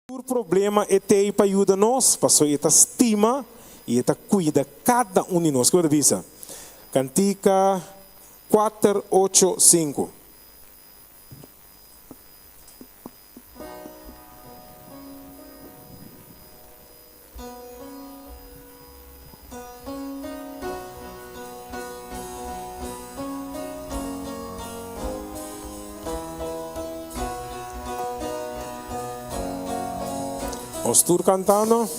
Tur problema e t'ei pa yuda nos, pasobra e ta stima i e ta kuida kada un di nos. Kiko ta bisa? Kantika kuater ocho sinku. Nos tur cantando.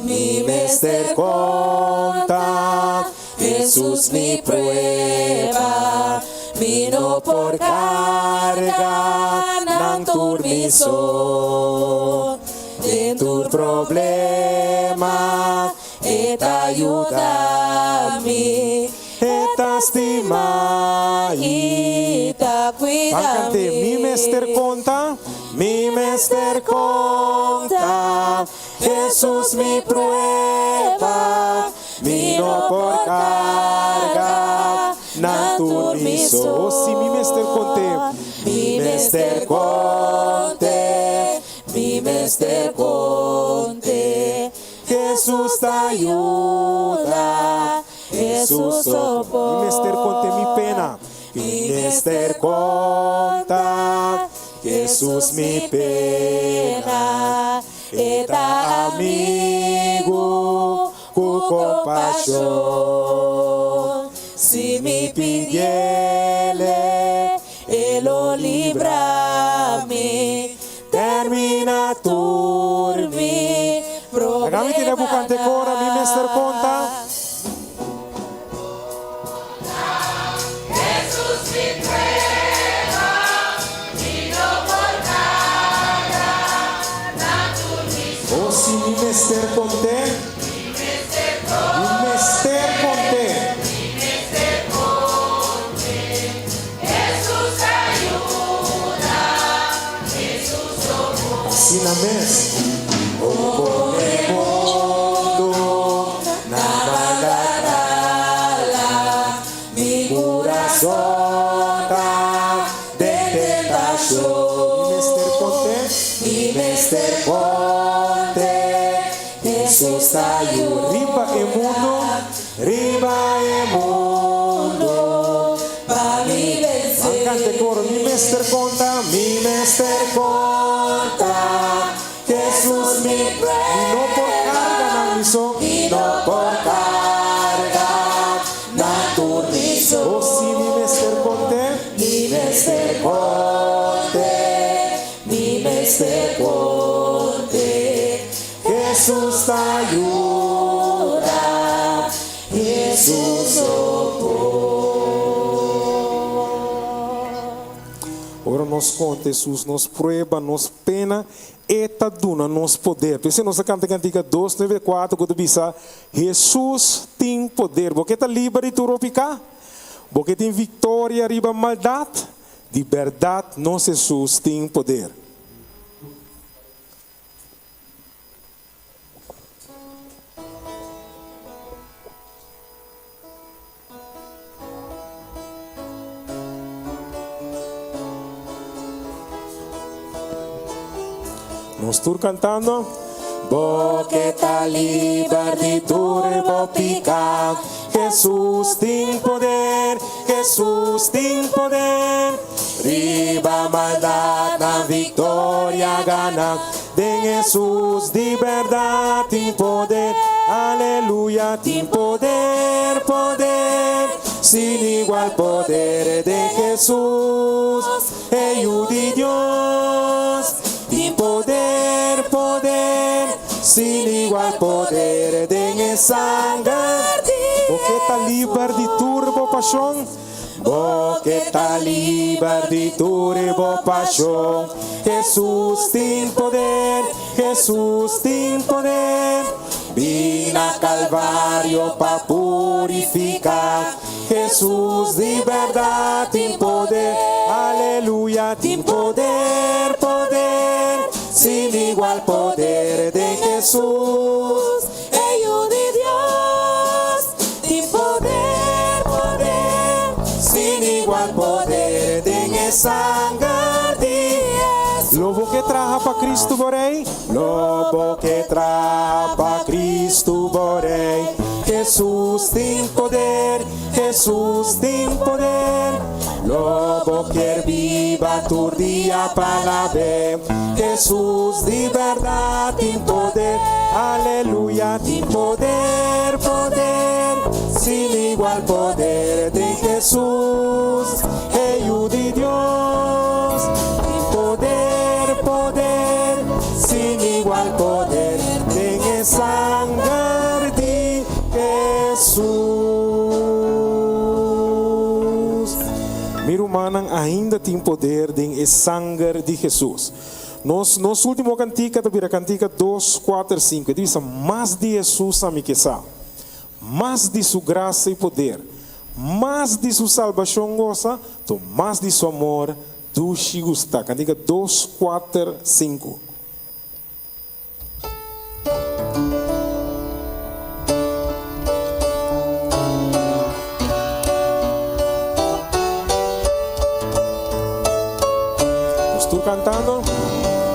Mi mester conta Jesus mi prueba, mi no por carga nan tur mi so. Den tur problema e ta yuda mi, E ta stima i ta cuida Ban cant'é, mi. Mi mester conta, mi mester conta, Jesus mi prueba, mi no por carga nan tur mi so. Oh si, mi mester cont'é, mi mester cont'é. Mi mester konte. Jesus ta yuda, Jesus sopor. Mi mester konte mi pena. Mi mester konta, Jesus mi pena. E ta amigu ku kompashon. Si mi pidiele. E lo libra mi, Termina tur mi Laga mi tene bu kante kora, mi mester konta. Oh si mi mester kont'é. Mi mester kont'é. Asina mes, o pone mundu na maldat ala, mi kurason ta den tentashon. Mi mester kont'é, mi mester kont'é, Hesus ta yuda. Riba e mundu. Riba e mundo pa mi vencer. Ban canta e coro, mi mester conta, mi mester conta, Jesus mi, mi no por carga nan mi so, mi no por carga nan tur mi so. Oh si mi mester conte, mi mester conte, mi mester conte. Jesus ta yuda, Jesus sopor. Ora nos konta Jesus nos prueba, nos pena, E ta duna nos poder. P'esei nos ta kanta e kantika 294 ku ta bisa, Jesus tin poder. Bo ke ta liber di tur piká? Bo ke tin viktoria riba maldat? Di bèrdat nos Jesus tin poder. Nos tur cantando. Bo ke ta liber di tur bo piká. Jesus tin poder, Jesus tin poder. Riba maldat nan viktoria gana. Den Jesus di bèrdat tin poder, aleluya tin poder, poder, sin igual poder den Jesus, e Yu di Dios. Tin poder, poder, sin igual poder den e sanger. Bo ke ta liber di tur bo pashon? Bo ke ta liber di tur e bo pashon. Hesus tin poder, Hesus tin poder. Bin na Kalvario pa purifiká. Hesus di bèrdat tin poder, aleluya tin poder, poder, sin igual poder den Hesus. E Yu di Dios tin poder, poder, sin igual poder den e sanger di Hesus. Lo bo. ke traha pa Kristu bo Rei? Lo bo ke traha pa Kristu bo Rei? Hesus tin poder, Hesus tin poder. Lo bo kier biba tur dia pa alab'é? Hesus di bèrdat tin poder, aleluya, tin poder, poder, sin igual poder den Hesus, e Yu di Dios. Tin poder, poder, sin igual poder den e sanger di Hesus. Mi rumannan, ainda tin poder den e sanger di Hesus. Nos nos ultimo kantika ta bira kantika dos, kuater, sinku. E ta bisa, Mas di Hesus ami ke sa. Mas di su grasia i poder. Mas di su salbashon gosa, to mas di su amor dushi gusta. Kantika dos, kuater, sinku. Nos tur cantando.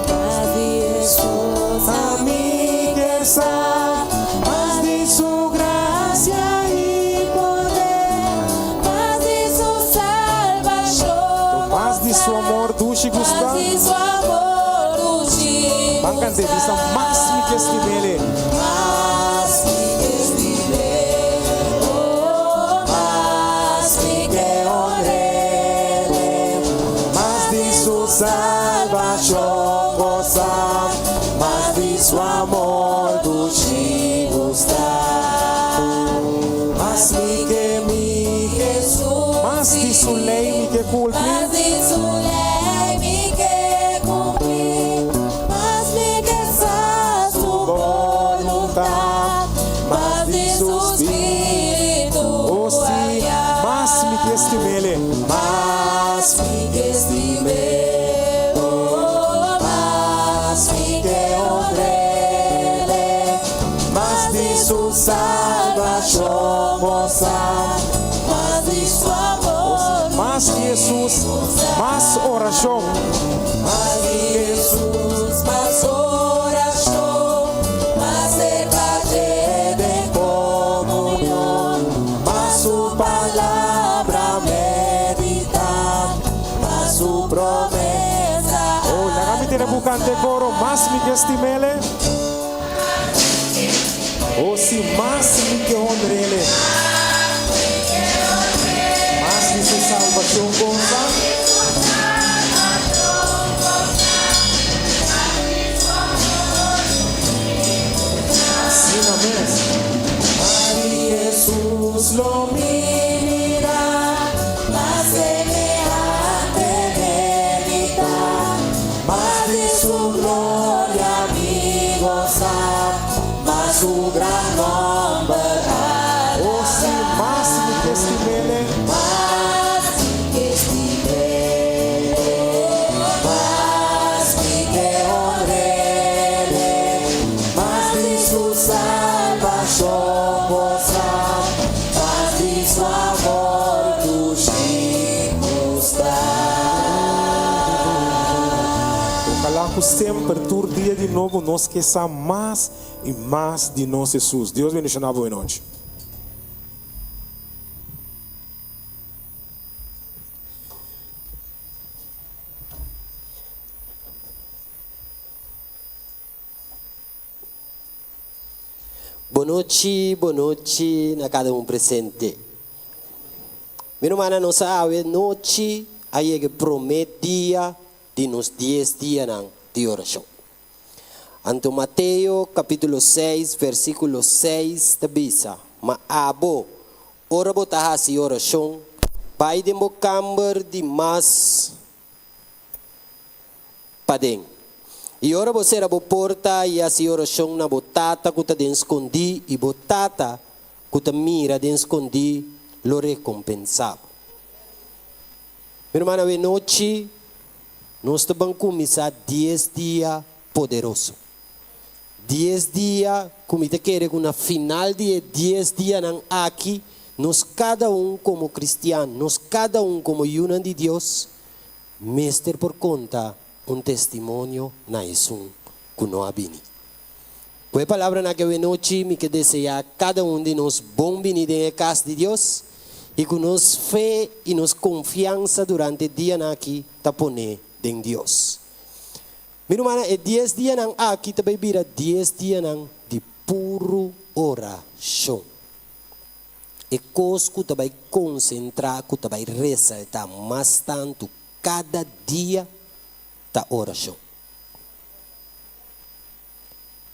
Mas di Hesus Ami kier sa mas di su gracia y poder, mas di su salbacion Mas di su amor dushi gusta. Mas di su amor dushi Ban cant'e bisa mas mi ke stim'ele. Mas mi ke stim'e, oh mas mi ke honr'ele. Mas di su salbacion gosa, mas di su amor dushi gusta. Mas mi ke mi Jesus Mas di su ley mi ke cumpli. Mas di su ley mi ke cumpli. Mas mi ke sa su voluntad. Mas di su spiritu Oh si, mas mi ke stim'ele. Mas mi ke stim'e, oh mas mi ke honr'ele. Mas di su salbacion gosa. Mas di su amor Mas di Jesus, mas oracion. Mas di Jesus, mas oracion. Mas cerca dje den comunion. Mas su palabra medita. Mas su promesa Oh, laga mi tene bo canta e coro, mas mi ke stim'ele. Oh si, mas mi ke honr'ele. Mas di su salbacion goza. Asina mes. Mas di Jesus lo mi mira, mas semehante medita, mas di su gloria mi goza, mas su gran nomber Oh si, mas mi ke stim'ele. Mas mi ke stim'ele, mas mi ke honr'ele, mas di su salbacion goza, mas di su amor dushi gusta. Ojalá ku semper tur dia di nobo nos ke sa mas i mas di nos Hesus. Dios bendiciona bo e nochi. Bonochi, bonochi na kada un presente. Mi rumannan, nos a awe nochi a yega e promé dia di nos dies dianan di orashon. Anto Mateo kapítulo seis versíkulo seis ta bisa, Ma abo, ora bo ta hasi orashon, bai den bo kamber di mas paden. I ora bo sera bo porta i hasi orashon na bo Tata ku ta den skondí, i bo Tata ku ta mira den skondí lo rekompensá bo. Mi ruman, awe nochi nos ta ban kuminsá dies dia poderoso. Dies dia ku mi ta kere ku na final di e dies dianan aki nos kada un komo kristian, nos kada un komo yunan di Dios mester por konta. un testimonio na esun ku no a bini. Ku e palabranan aki awenochi mi ke deseá kada un di nos bon bini den e kas di Dios i ku nos fe i nos konfiansa durante e dianan aki ta poné den Dios. Mi rumannan, e dies dianan aki ta bai bira dies dianan di puru orashon. E kos ku ta bai konsentrá, ku ta bai resaltá mas tantu kada dia ta orashon.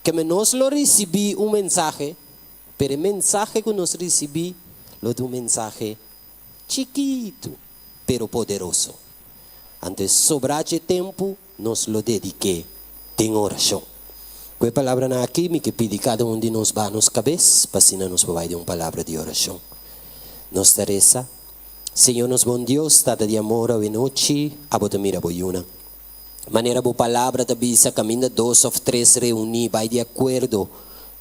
Keme nos lo risibí un mensahe, pero e mensahe ku nos risibí lo ta un mensahe chikitu pero poderoso. Anto e sobrá dje tempu nos lo dedik'é den orashon. Ku e palabranan aki mi ke pidi kada un di nos baha nos kabes pa asina nos por bai den un palabra di orashon. Nos ta resa, Señor nos bon Dios, Tata di amor, awenochi abo ta mira bo yunan. Manera bo palabra ta bisa, kaminda dos òf tres reuní bai di akuerdo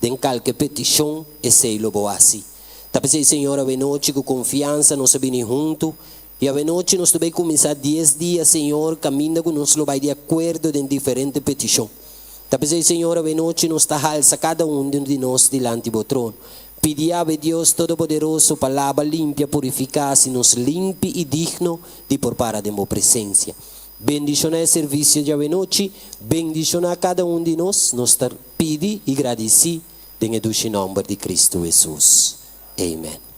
den kalke petishon, esei lo bo hasi. Ta p'esei, Señor, awenochi ku konfiansa nos a bini huntu, i awenochi nos ta bai kuminsá dies dia, Señor, kaminda ku nos lo bai di akuerdo den diferente petishon. Ta p'esei, Señor, awenochi nos ta halsa kada un di nos dilanti bo trono. Pidi awe, Dios Todopoderoso, pa laba, limpia, purifiká, hasi nos limpi i digno di por para den bo presensia. Bendiciona e servicio djawe-nochi, bendiciona cada un di nos, nos ta pidi y gradici den e dushi nomber di Cristo Jesus. Amen.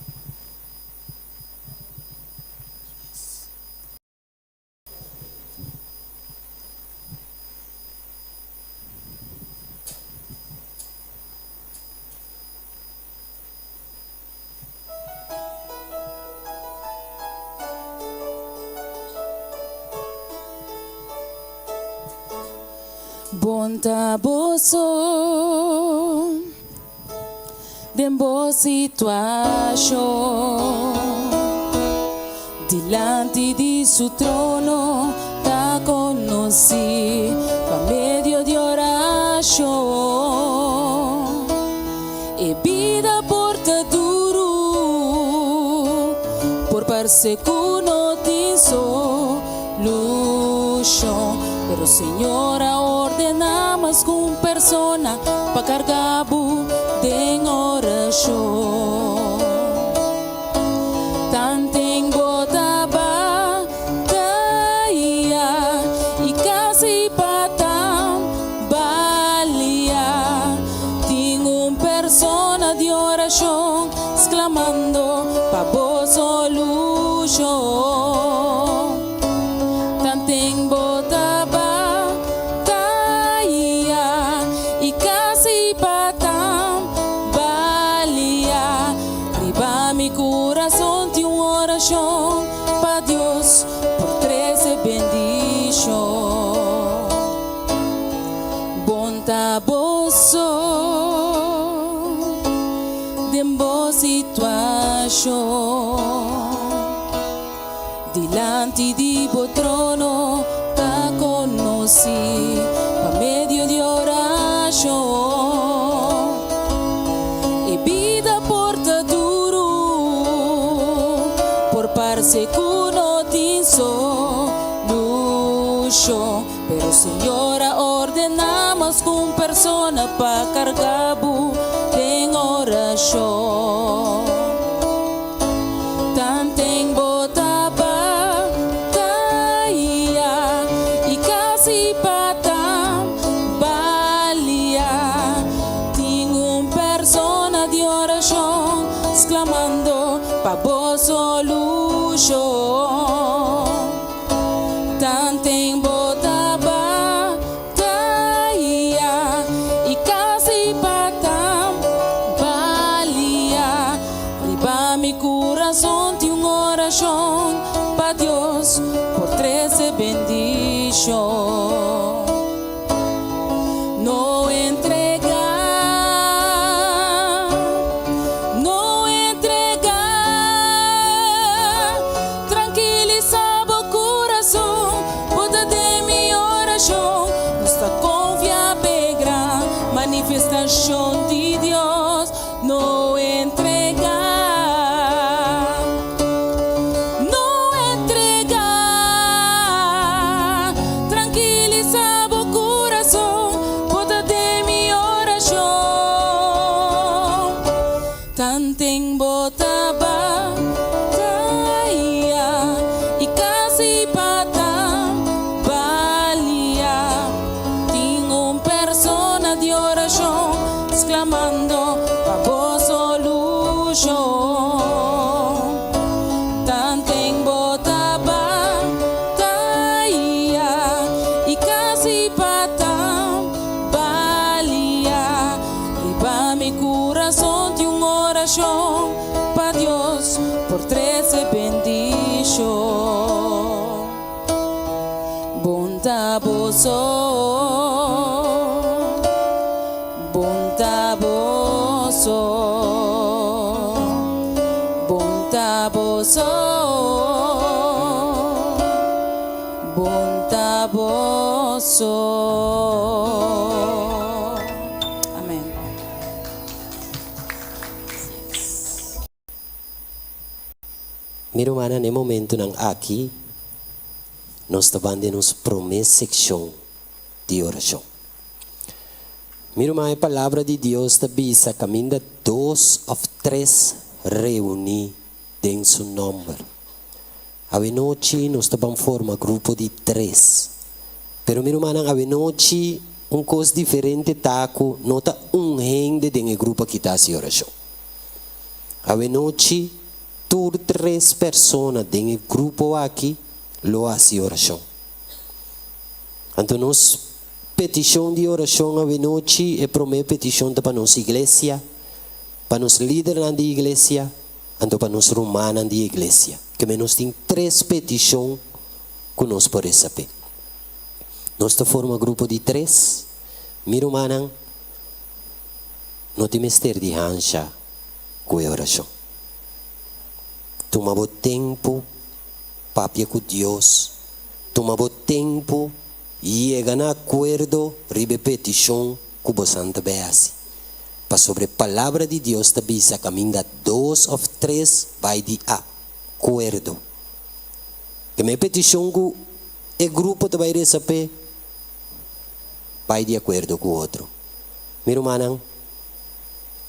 Bon ta boso den bo situashon dilanti di su trono ta konosí pa medio di orashon. E bida por ta duru, por parse ku no tin solushon, pero Señor a ordená mas ku un persona pa karga bo den orashon. Tanten bo ta bataya i kasi pa tambalia. Tin un persona di orashon sklamando pa bo solushon. Tanten bo ta bataya i kasi pa tambalia. Riba mi kurason tin un orashon pa Dios por trese bendishon. Bon ta boso den bo situashon dilanti di bo trono ta konosí pa medio di orashon. E bida por ta duru, por parse ku no tin solushon. Pero Señor a ordená mas ku un persona pa karga bo den orashon. Tanten bo ta bataya i kasi pa tambalia, tin un persona di orashon sklamando pa bo solushon. Tanten bo ta bataya i kasi pa tambalia. Riba mi kurason tin un orashon pa Dios por trese bendishon. No entregá, no entregá. Trankilisá bo kurason, bo ta den mi orashon. Nos ta konfia p'e gran manifestashon di Dios. No entregá, no entregá. Trankilisá. ta boso, bon ta boso, bon ta boso, bon ta boso. Amen. Mi rumannan, e momentunan aki nos ta ban den nos promé sekshon di orashon. Mi ruman, e Palabra di Dios ta bisa kaminda dos òf tres reuní den Su nòmber. Awenochi nos ta ban forma grupo di tres. Pero mi rumannan, awenochi un kos diferente ta ku no ta un hende den e grupo aki ta hasi orashon. Awenochi tur tres persona den e grupo aki lo hasi orashon. Anto nos petishon di orashon awenochi, e promé petishon ta pa nos iglesia, pa nos lidernan di iglesia, anto pa nos rumannan di iglesia. Keme nos tin tres petishon ku nos por resa p'e. Nos ta forma grupo di tres, mi rumannan no tin mester di hansha ku e orashon. Tuma bo tempu papia ku Dios, tuma bo tempu yega na akuerdo riba e petishon ku bosan ta bai hasi. Pasobra e Palabra di Dios ta bisa kaminda dos òf tres bai di akuerdo. Keme e petishon ku e grupo ta bai resa p'e bai di akuerdo ku otro. Mi rumannan,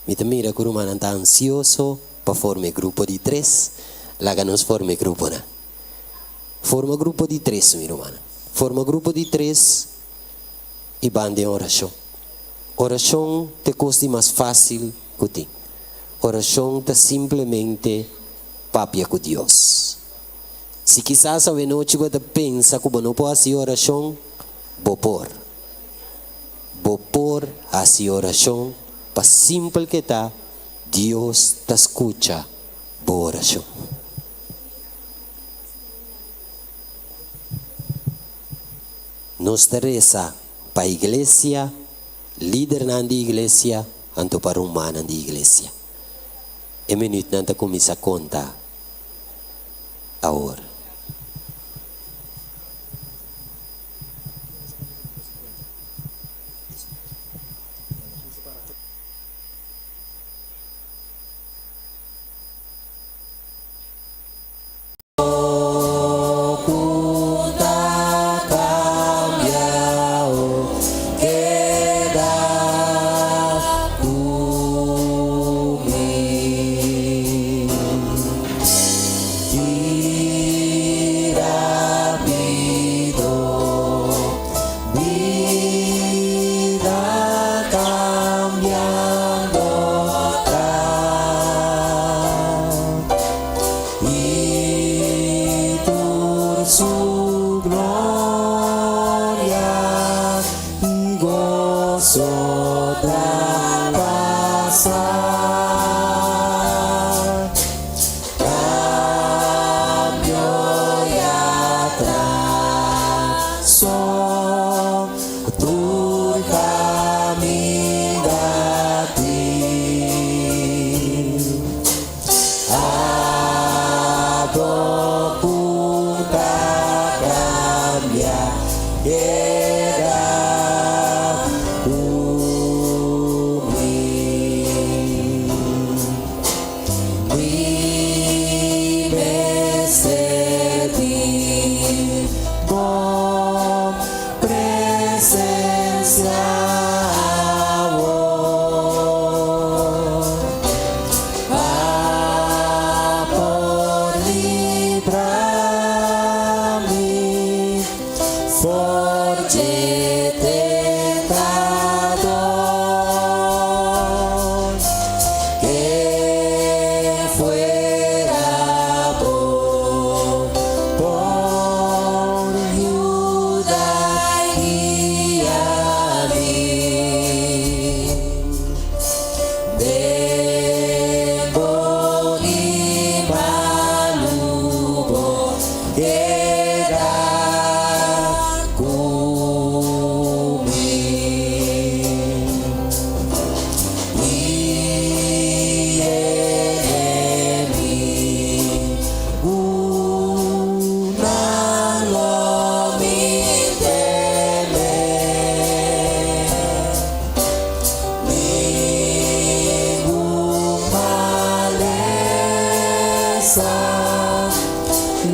mi ta mira ku rumannan ta ansioso pa forma e grupo di tres. Laga nos forma e gruponan. Forma grupo di tres, mi rumannan. Forma grupo di tres i ban den orashon. Orashon ta e kos di mas fásil ku tin. Orashon ta simplemente papia ku Dios. Si kisas awenochi bo ta pensa ku bo no por hasi orashon, bo por. Bo por hasi orashon pa simpel ke ta, Dios ta skucha bo orashon. Nos ta resa pa iglesia, lidernan di iglesia, anto pa rumannan di iglesia. E minütnan ta kuminsá konta awor.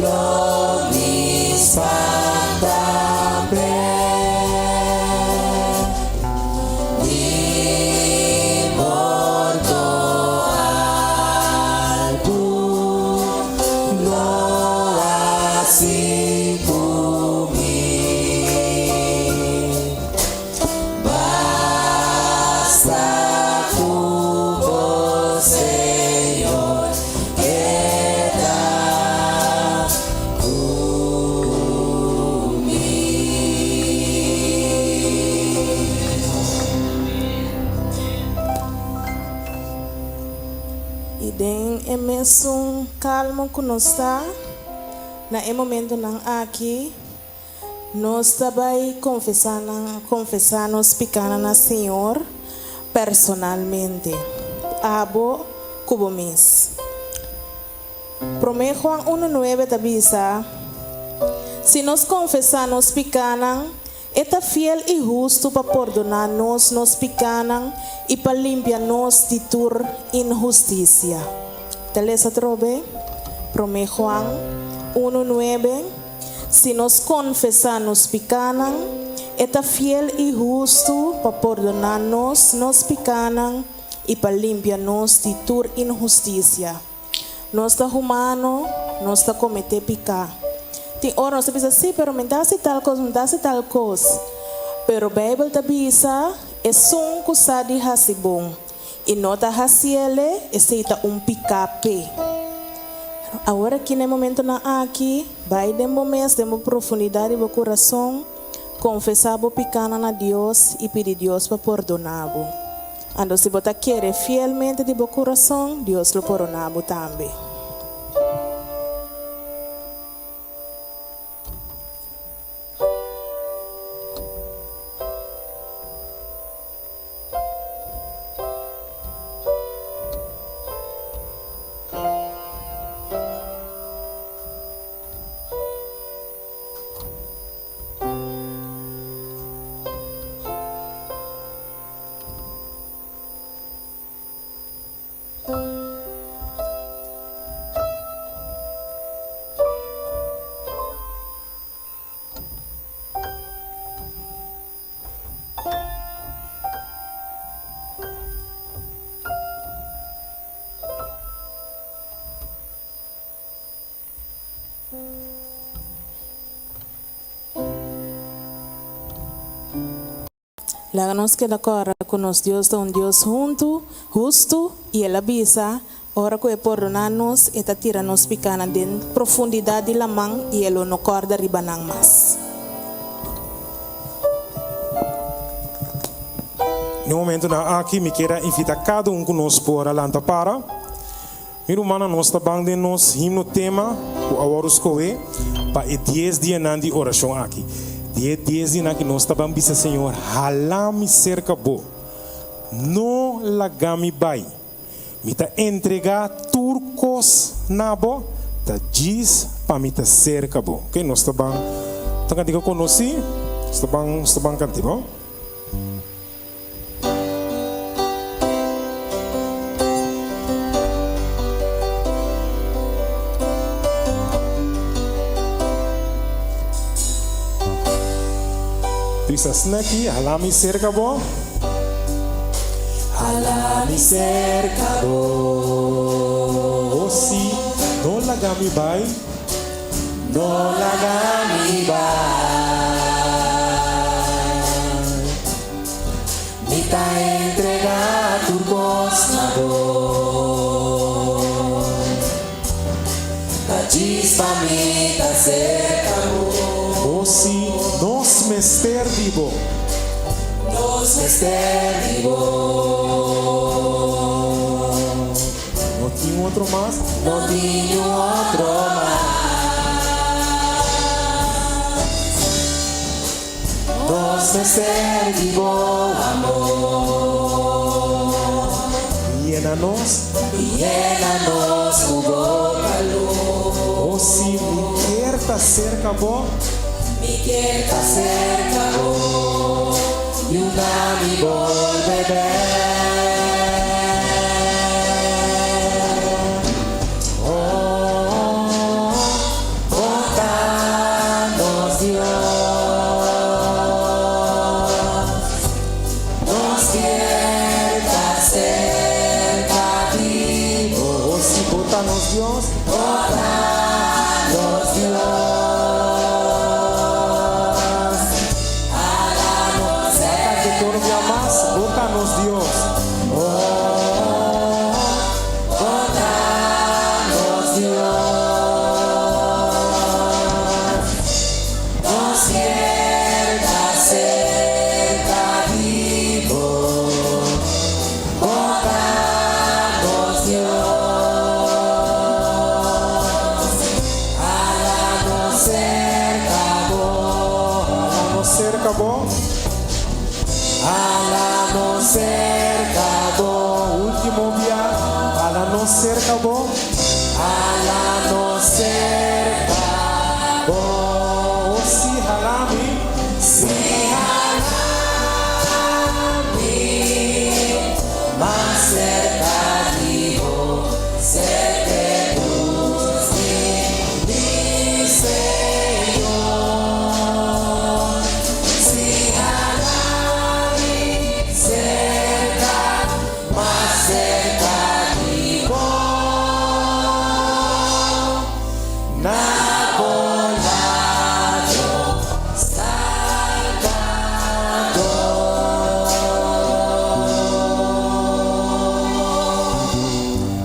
Lo mi spanta p'e. Di morto algu no hasi ku mi. Basta ku bo, Señor, keda ku mi. I den e mesun kalmo ku nos ta na e momentonan aki, Nos ta bai konfesá nan, konfesá nos pikánan na Señor personalmente, abo ku bo mes. Promé Juan unu nuebe ta bisa, Si nos konfesá nos pikánan, E ta fiel i hustu pa pordoná nos nos pikánan i pa limpia nos di tur inhustisia. Ta lesa atrobe, Promé Juan unu nuebe. Si nos konfesá nos pikánan, e ta fiel i hustu pa pordoná nos nos pikánan i pa limpia nos di tur inhustisia. Nos ta humano, nos ta kometé piká. Tin ora nos ta bisa, Sí, pero mi ta hasi tal kos, mi ta hasi tal kos. Pero Beibel ta bisa, Esun ku sa di hasi bon i no ta hasiele, esei ta un piká p'e. Awor aki na e momentonan aki, bai den bo mes, den bo profundidat di bo kurason, konfesá bo pikánan na Dios i pidi Dios pa pordoná bo. Anto si bo ta kere fielmente di bo kurason, Dios lo poroná bo tambe. Laga nos keda kòrda ku nos Dios ta un Dios huntu, hustu, i el a bisa, ora ku e pordoná nos, e ta tira nos pikánan den profundidat di laman i e lo no kòrda riba nan mas. Na e momentunan aki mi kier a invitá kada un ku nos por a lanta para. Mi rumannan, nos ta ban den nos himno tema ku a wòrdu skohé pa e dies dianan di orashon aki. Di e dies dianan aki nos ta ban bisa Señor, Hala mi serka Bo. No laga mi bai. Mi ta entregá tur kos na Bo, ta djis pa mi ta serka Bo. Oke, nos ta ban ta kantika konosí. Nos ta ban, nos ta ban kantika, ho. Bisa sneki, hala mi serka bo. Hala mi serka bo. Oh si, no laga mi bai. No laga mi bai. Mi ta entregá tur kos na bo. Ta djis pa mi ta serka bo. O si nos mester di bo. Nos mester di bo. No tin otro mas. No tin niun otro mas. Nos mester di bo amor. Yena nos. Yena nos ku bo kalor. Oh si, mi kier ta serka bo. Mi kier ta serka bo. Yuda mi bolbe bek. Oh. serka bo. Hala nos serka bo. Último bia. Hala nos serka bo. Hala nos serka bo. Si hala mi. Si hala mi. Mas serka di bo. Serka cruz di mi Señor. Si hala mi serka, mas serka di bo. Na bo lado, Salbador.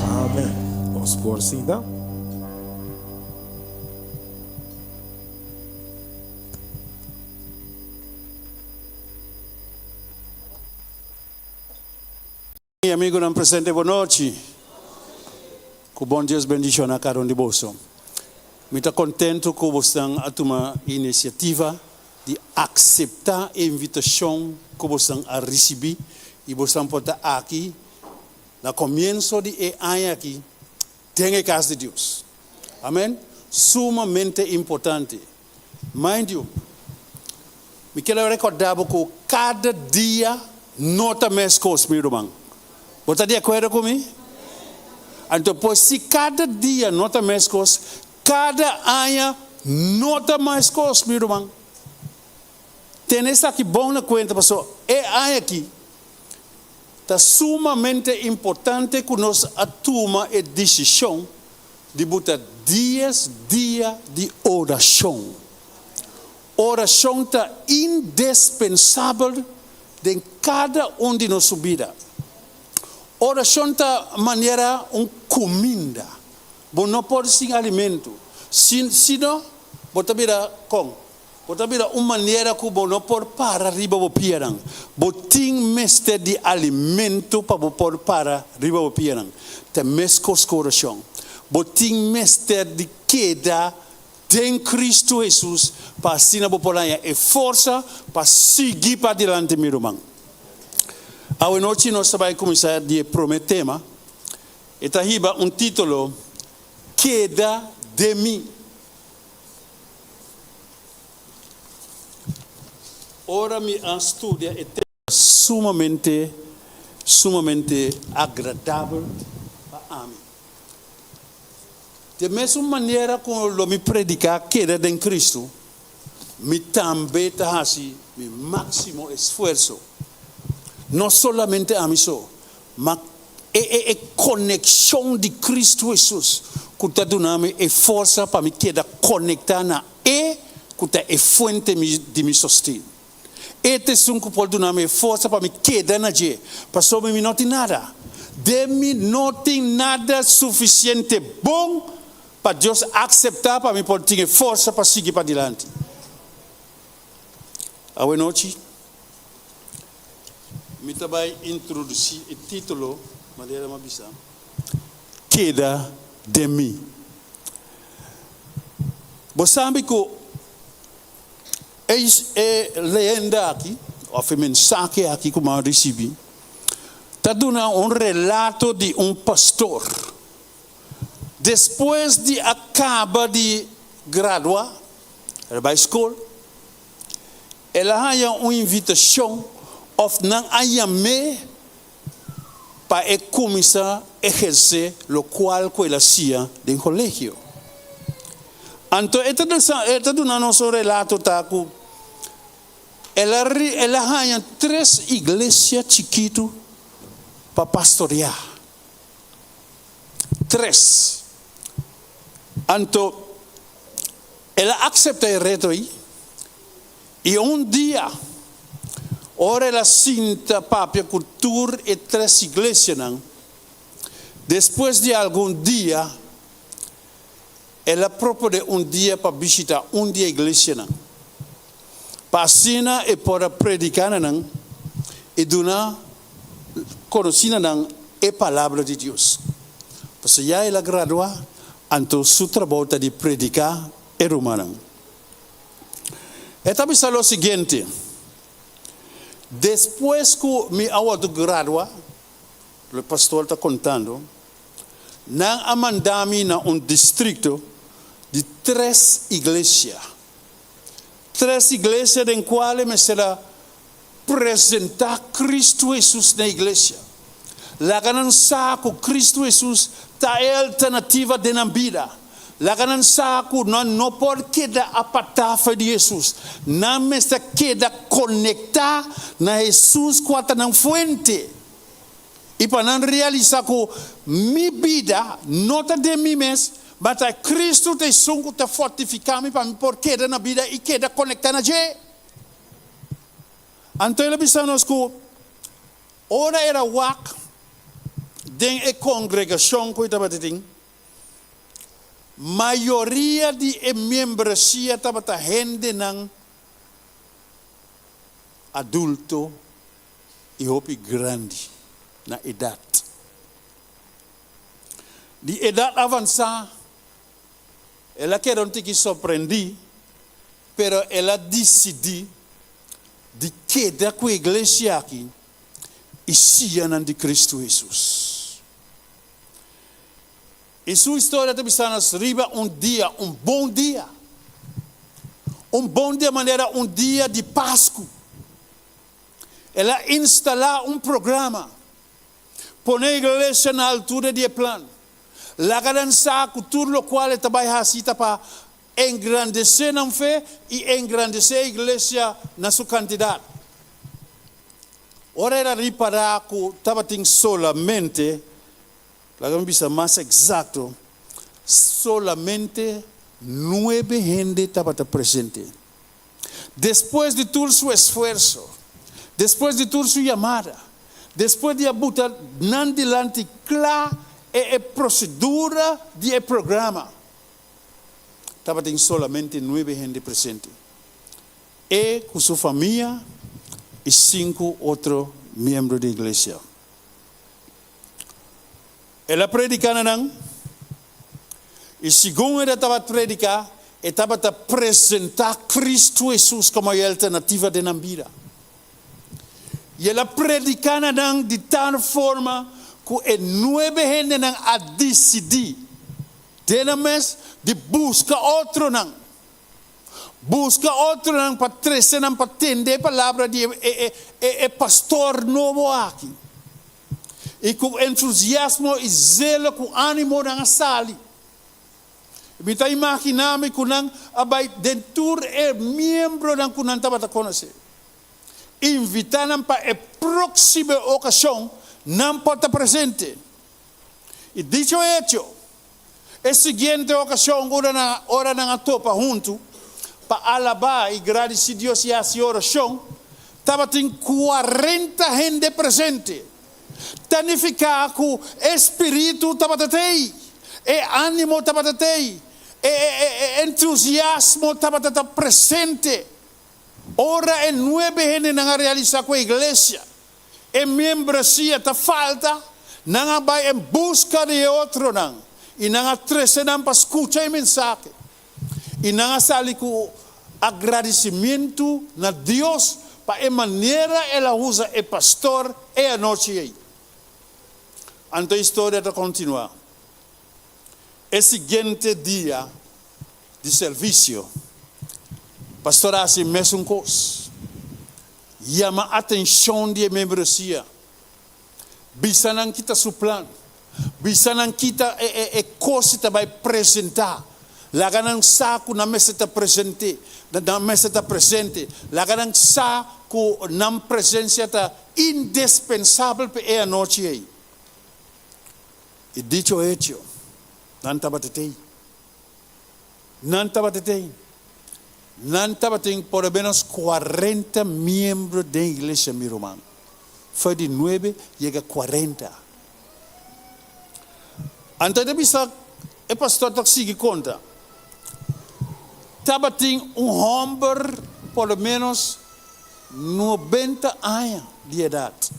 Amen. Nos por sinta. Mi amigonan presente bo nochi. Ku bon Dios bendiciona kada un di boso. Mi ta contento ku bosnan a tuma iniciativa di acepta e invitacion ku bosnan a ricibi y bosnan por ta aki na comienso di e aña aki den e cas di Dios. Amen. Sumamente importante. Mind you, mi kier a recorda bo cu cada dia no ta mescos, mi ruman. Bo ta di acuerdo cu mi? Anto pues si cada dia no ta mescos, cada aña no ta mescos, mi ruman. Tene esaki bon na cuenta pasobra e aña aki ta sumamente importante cu nos a tuma e decision di buta dies dia di orashon. Orashon ta indespensabel den kada un di nos su bida. Orashon ta manera un kuminda. Bo no por sin alimentu. Si si no, bo ta bira kon? Bo ta bira un manera ku bo no por para riba bo pianan. Bo tin mester di alimento pa bo por para riba bo pianan. Ta meskos ku orashon. Bo tin mester di keda den Kristu Hesus pa asina bo por haña e forsa pa sigui padilanti, mi ruman. Awenochi nos ta bai kuminsá di e promé tema. E ta hiba un título, Keda den mi. Ora mi a studia e tema sumamente, sumamente agradabel pa ami. Di e mesun manera ku lo mi prediká keda den Kristu, mi tambe ta hasi mi máksimo esfuerso, no solamente ami so, ma E e e konekshon di Kristu Hesus ku ta duna mi e forsa pa mi keda konektá na E ku ta e fuente mi di mi sosten. E ta esun ku por duna mi e forsa pa mi keda na dje, pasobra mi no tin nada. Den mi no tin nada sufisiente bon pa Dios akseptá pa mi por tin e forsa pa sigui padilanti. Awenochi. Mi ta bai introdusí e título manera mi a bisa, Keda den mi. Bo sabi ku e e leyenda aki òf e mensahe aki ku mi a risibí ta duna un relato di un pastor. Despues di a kaba di gradua, el a bai skol. El a haña un invitashon òf nan a yam'é pa e kuminsá ehersé lokual ku el a siña den kolegio. Anto e ta e ta duna nos un relato ta ku el a el a haña tres iglesia chikitu pa pastoriá. Tres. Anto El a acepta e reto ei, i un dia, ora el a sinta papia cu tur e tres iglesianan, despues di algun dia, el a propone un dia pa bishita un di e iglesianan, pa asina e por a predica na nan i duna conoci na nan e Palabra di Dios. Pasobra ya el a gradua, anto su trabou ta di prediká e rumannan. E ta bisa lo siguiente. Despues ku mi a wòrdu gradua, lo e pastor ta kontando, nan a manda mi na un distrikto di tres iglesia. Tres iglesia den kual e mester a presentá Kristu Hesus na iglesia. Laga nan sa ku Kristu Hesus ta e alternativa den nan bida. Laga nan sa ku nan no por keda apartá for di Hesus. Nan mester keda konektá na Hesus kua ta nan fuente. I pa nan realisá ku mi bida no ta den mi mes, ma ta Kristu ta esun ku ta fortifiká mi pa mi por keda na bida i keda konektá na dje. Anto el a bisa nos ku ora el a wak den e kongregashon ku e tabata tin, mayoria di e miembresia tabata hendenan adulto i hopi grandi na edat. Di edat avansá, el a keda un tiki sorprendí, pero el a disidí di keda ku e iglesia aki i siña nan di Kristu Hesus. I su historia ta bisa nos riba un dia, un bon dia, un bon dia manera un dia di Pasku. El a instalá un programa, pone e iglesia na altura di e plan, laga nan sa ku tur lokual e ta bai hasi ta pa engrandesé nan fe i engrandesé e iglesia na su kantidat. Ora el a ripará ku tabatin solamente, laga mi bisa mas eksakto, solamente nuebe hende tabata presente. Despues di tur su esfuerso, despues di tur su yamada, despues di a buta nan dilanti kla e e prosedura di e programa, tabatin solamente nuebe hende presente, e ku su famia i sinku otro miembro di iglesia. El a prediká na nan, i segun el a tabata prediká, e tabata presentá Kristu Hesus komo e alternativa den nan bida. I el a prediká na nan di tal forma ku e nuebe hendenan a disidí den nan mes di buska otronan, buska otronan pa trese nan pa tende e palabra di e pastor nobo aki. I ku entusiasmo i zelo ku ánimo nan a sali. Mi ta imaginá mi ku nan a bai den tur e miembronan ku nan tabata konosé, invitá nan pa e próksimo okashon nan por ta presente. I dicho hecho, e siguiente okashon ora nan ora nan a topa huntu pa alabá i gradisí Dios i hasi orashon, tabatin kuarenta hende presente. Ta nifiká ku e spiritu tabata t'ei, e ánimo tabata t'ei, e e entusiasmo tabata ta presente. Ora e nuebe hendenan a realisá ku e iglesia, e miembresia ta falta, nan a bai en buska di e otronan i nan a trese nan pa skucha e mensahe. I nan a sali ku agradisimentu na Dios pa e manera el a usa e pastor e anochi ei. Anto e historia ta kontinuá. E siguiente dia di servisio, pastor a hasi mesun kos, yama atenshon di e membresia, bisa nan kita su plan, bisa nan kita e kos si ta bai presentá, laga nan sa ku nan mester ta presente, nan mester ta presente, laga nan sa ku nan presensia ta indispensabel pa e anochi ei. I dicho hecho, nan tabata t'ei. Nan tabata t'ei. Nan tabatin por lo menos kuarenta miembro den iglesia, mi ruman. For di nuebe yega kuarenta. Anto e ta bisa, e pastor ta sigui konta, Tabatin un hòmber por lo menos nobenta aña di edat.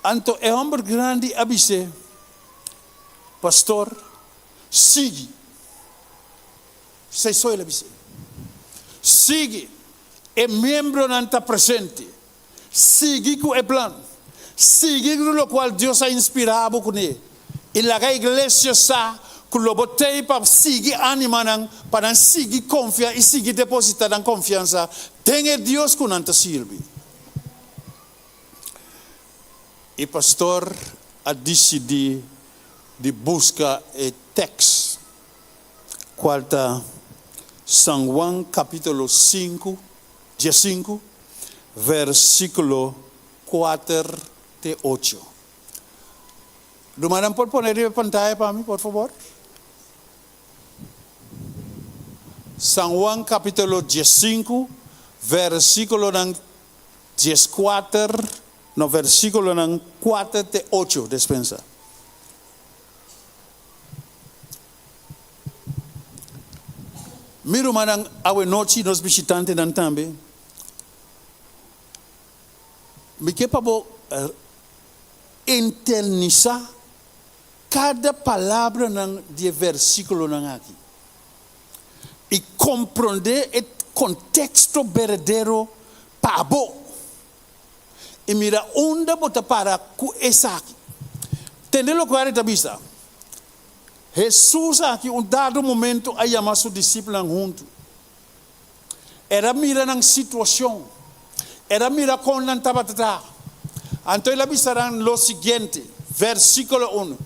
Anto e hòmber grandi a bis'é, Pastor, sigui. Esei so el a bis'é. Sigui. E miembronan ta presente. Sigui ku e plan. Sigui ku lokual Dios a inspirá bo kuné. I laga iglesia sa ku lo bo t'ei pa sigui anima nan pa nan sigui konfia i sigui depositá nan konfiansa den e Dios ku nan ta sirbi. E pastor a disidí di buska e tèks kual ta San Juan kapítulo sinku, diesinku, versíkulo kuater te ocho. Rumannan por pone riba e pantaya pa mi, por fabor? San Juan kapítulo diesinku, versíkulonan dieskuater, no, versíkulonan kuater te ocho, despensa. Mi rumannan, awe nochi nos bishitantenan tambe, mi ke pa bo internisá kada palabranan di e versíkulonan aki i komprondé e konteksto berdadero pa bo i mira unda bo ta para ku esaki. Tende lokual e ta bisa. Hesus aki un dado momento a yama su disipelnan huntu. El a mira nan situashon. El a mira kon nan tabata ta. Anto el a bisa nan lo siguiente, versíkulo un,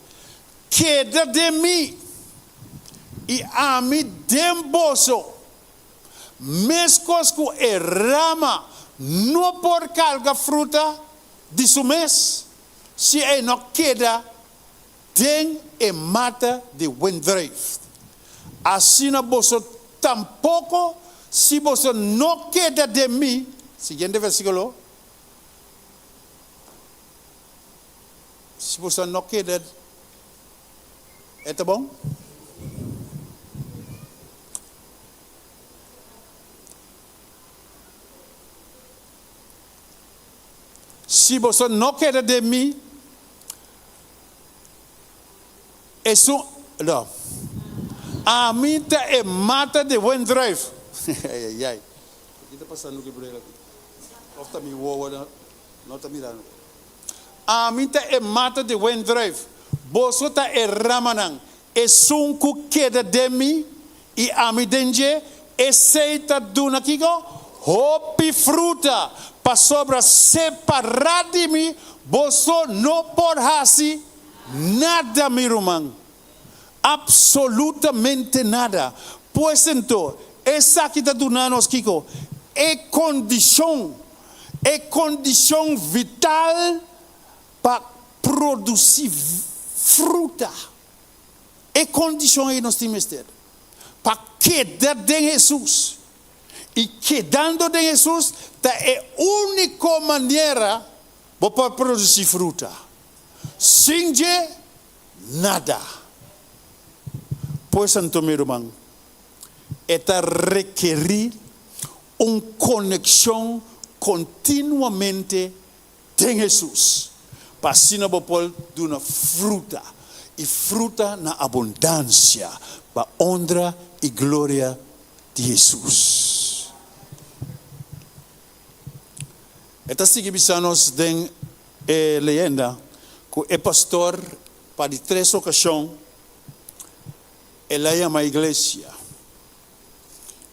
Keda den mi, i ami den boso. Meskos ku e rama no por karga fruta di su mes si e no keda den e mata di wendruif, asina boso tampoko si boso no keda den mi. Siguiente versíkulo. Si boso no keda, e ta bon? Si boso no keda den mi, esun, no, ami ta e mata di wendruif. Ai, ai, ai. Ki ta pasando ku e bril aki? Of ta mi wowo no ta mirando? Ami ta e mata di wendruif, boso ta e ramanan. Esun ku keda den mi i ami den dje, esei ta duna kiko? Hopi fruta, pasobra separá di mi boso no por hasi nada, mi ruman, apsolutamente nada. Pues anto, esaki ta duna nos kiko? E kondishon, e kondishon vital pa produsí fruta. E kondishon ei nos tin mester pa keda den Hesus. I kedando den Hesus ta e úniko manera bo por produsí fruta. Sin dje, nada. Pues anto, mi ruman, e ta rekerí un konekshon kontinuamente Den Hesus, pa asina bo por duna fruta, i fruta na abundansia, pa onra i gloria di Hesus. E ta sigui bisa nos den e leyenda ku e pastor pa di tres okashon el a yama iglesia.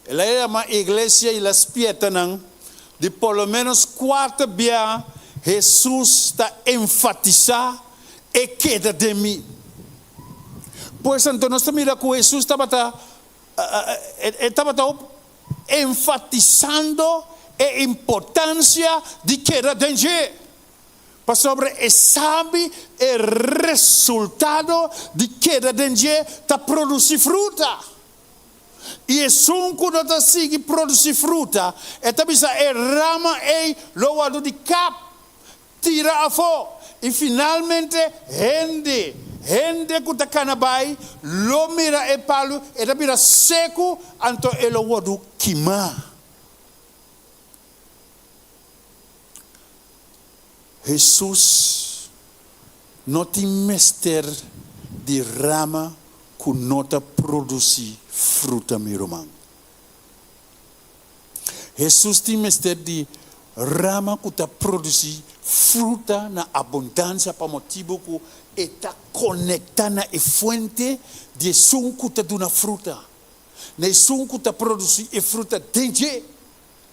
El a yama iglesia i el a spieta nan di por lo ménos kuater bia Hesus ta enfatisá e keda den mi. Pues anto nos ta mira ku Hesus tabata e tabata enfatisando e importansia di keda den dje, pasobra e sabi e resultado di keda den dje ta produsí fruta. I esun ku no ta sigui produsí fruta, e ta bisa e rama ei lo wòrdu di kap, tira afó. I finalmente hende, hende ku ta kana bai, lo mira e palu, e ta bira seku, anto e lo wòrdu kimá. Hesus no tin mester di rama ku no ta produsí fruta, mi ruman. Hesus tin mester di rama ku ta produsí fruta na abundansia pa motibu ku e ta konektá na e fuente di esun ku ta duna fruta, na esun ku ta produsí e fruta den dje,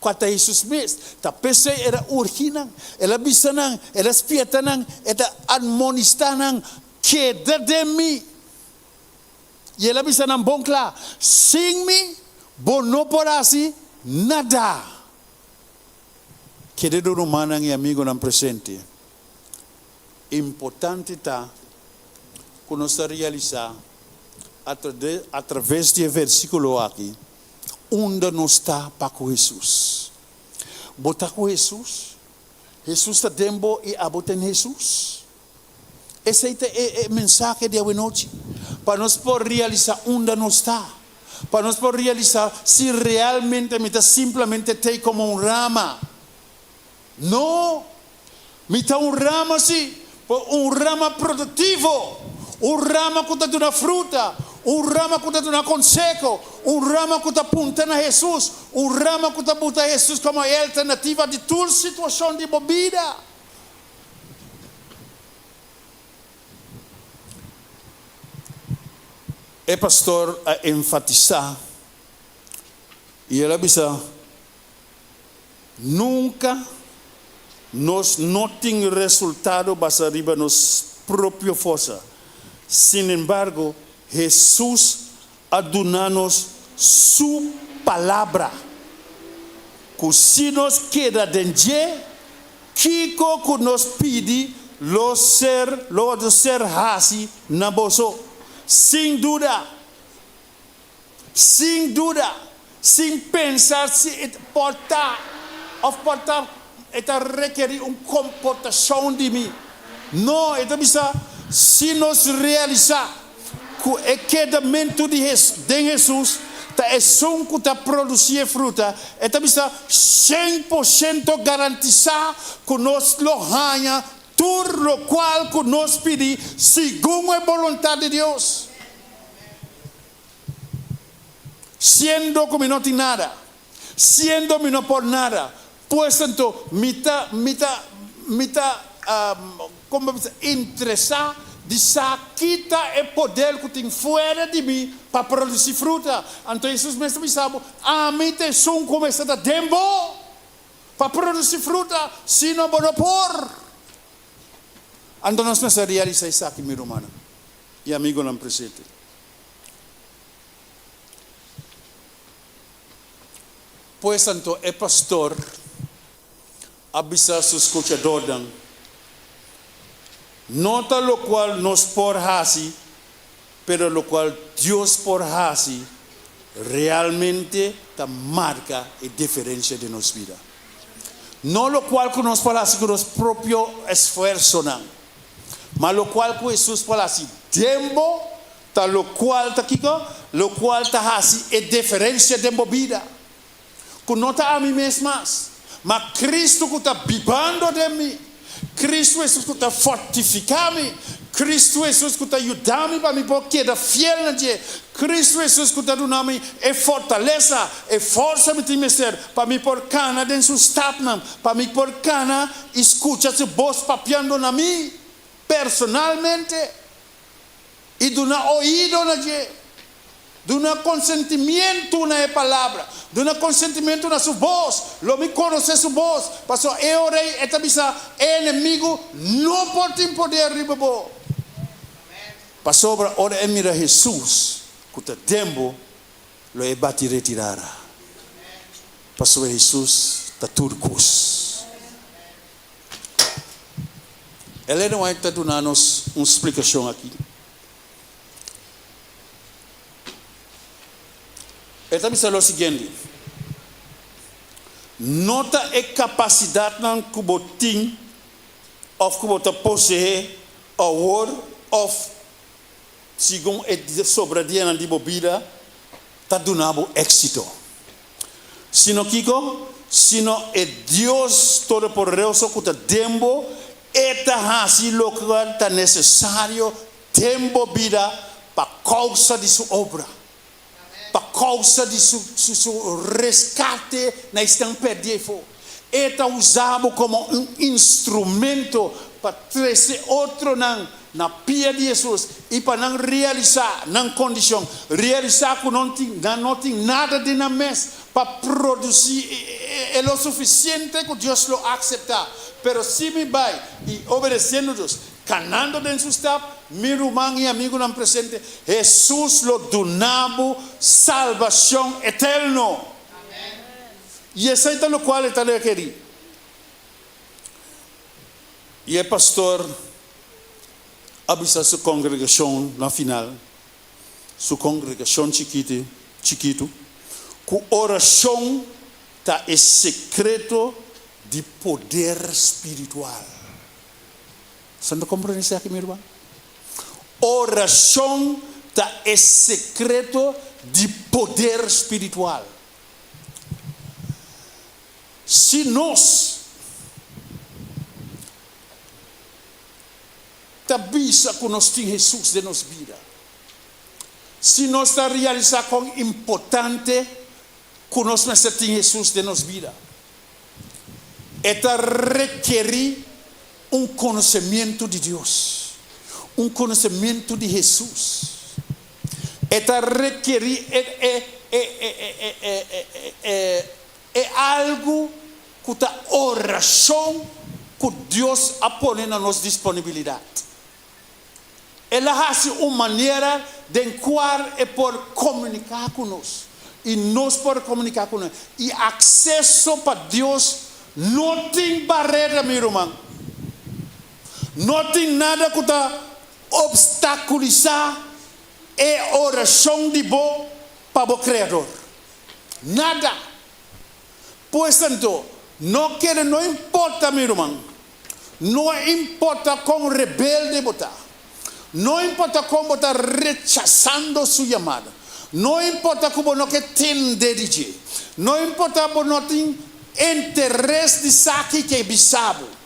kua ta Hesus mes. Ta p'esei el a urgi nan, el a bisa nan, el a spièrta nan, e ta admonistá nan, Keda den mi. I el a bisa nan bon kla, Sin mi bo no por hasi nada. Kerido rumannan i amigunan presente, importante ta ku nos ta realisá atraves di e versíkulo aki unda nos ta pa ku Hesus. Bo ta ku Hesus? Hesus ta den bo i abo ta den Hesus? Esei ta e e mensahe di awenochi, pa nos por realisá unda nos ta, pa nos por realisá si realmente mi ta simplemente t'ei komo un rama. No! Mi ta un rama sí, pero un rama produktivo, un rama ku ta duna fruta, un rama ku ta duna konseho, un rama ku ta punta na Hesus, un rama ku ta buta Hesus komo e alternativa di tur situashon di bo bida. E pastor a enfatisá i el a bisa, Nunka nos no tin resultado basá riba nos propio forsa. Sinembargo, Hesus a duna nos su Palabra, ku si nos keda den dje, kiko ku nos pidi lo ser lo wòrdu ser hasi na boso. Sin duda, sin duda, sin pensa si e por ta òf por ta e ta rekerí un komportashon di mi. No, e ta bisa, si nos realisá ku e kedamentu di den Hesus ta esun ku ta produsí e fruta, e ta bisa 100% garantisá ku nos lo haña tur lokual ku nos pidi segun e boluntat di Dios. Siendo ku mi no tin nada, siendo mi no por nada, pues anto mi ta, mi ta, mi ta, komo pa bisa, interesá di sa ki ta e poder ku tin fuera di mi pa produsí fruta. Anto Hesus mes ta bisa bo, Ami ta esun ku mester ta den bo pa produsí fruta, sino bo no por. Anto nos mester realisá esaki, mi rumannan i amigunan presente. Pues anto e pastor a bisa su skuchadornan, No ta lokual nos por hasi, pero lokual Dios por hasi realmente ta marka e diferensia den nos bida. No lokual ku nos por hasi ku nos propio esfuersonan, ma lokual ku Hesus por hasi den bo Ta locual ta kico? Locual ta haci e diferencia den bo bida. Cu no ta ami mes mas, ma Cristo cu ta bibando den mi. Cristo Jesus cu ta fortifica mi. Cristo Jesus cu ta yuda mi pa mi por keda fiel na dje. Cristo Jesus cu ta duna mi e fortalesa, e forsa mi tin mester pa mi por cana den su stapnan, pa mi por cana y scucha su bos papiando na mi personalmente. I duna oido na dje. Duna konsentimientu na e palabra. Duna konsentimentu na su bos. Lo mi konosé su bos, pasobra e ora ei e ta bisa, E enemigu no por tin poder riba bo. Pasobra ora e mira Hesus ku ta den bo, lo e bati retirada, pasobra Hesus ta tur kos. Elena White ta duna nos un splikashon aki. E ta bisa lo siguiente, No ta e kapasidatnan ku bo tin òf ku bo ta poseé awor òf segun e sobra dianan di bo bida ta duna bo éksito. Sino kiko? Sino e Dios Todopoderoso ku ta den bo, e ta hasi lokual ta nesesario den bo bida pa kousa di su obra, pa. kousa di su su su reskate na esnan pèrdí afó. E ta usa bo komo un instrumento pa trese otronan na pia di Hesus i pa nan realisá nan kondishon, realisá ku nan tin nan no tin nada den nan mes pa produsí e lo sufisiente ku Dios lo akseptá. Pero si mi bai i obedesiendo Dios, kanando den su stap, mi ruman i amigunan presente, Hesus lo duna bo salbashon eterno. I esei ta lokual e ta rekerí. I e pastor a bisa su kongregashon na final, su kongregashon chikiti, chikitu, ku orashon ta e sekreto di poder spiritual. Bo ta komprendé esaki, mi ruman? Orashon ta e sekreto di poder spiritual. Si nos ta bisa ku nos tin Hesus den nos bida, si nos ta realisá kon importante ku nos mester tin Hesus den nos bida, e ta rekerí un konosementu di Dios, un konosementu di Hesus. E ta rekerí e algu ku ta orashon ku Dios a pone na nos disponibilidat. El a hasi un manera den kual e por komuniká ku nos i nos por komuniká ku ne. I akseso pa Dios no tin barera, mi ruman. No tin nada ku ta Obstaculisá e oracion di bo pa bo Creador? Nada! Pues anto, no kere no importa, mi ruman, no importa con rebelde bo ta, no importa con bo ta rechasando su yamada, no importa cu bo no ke tende di dje, no importa bo no tin interes di sa kico e bisa bo,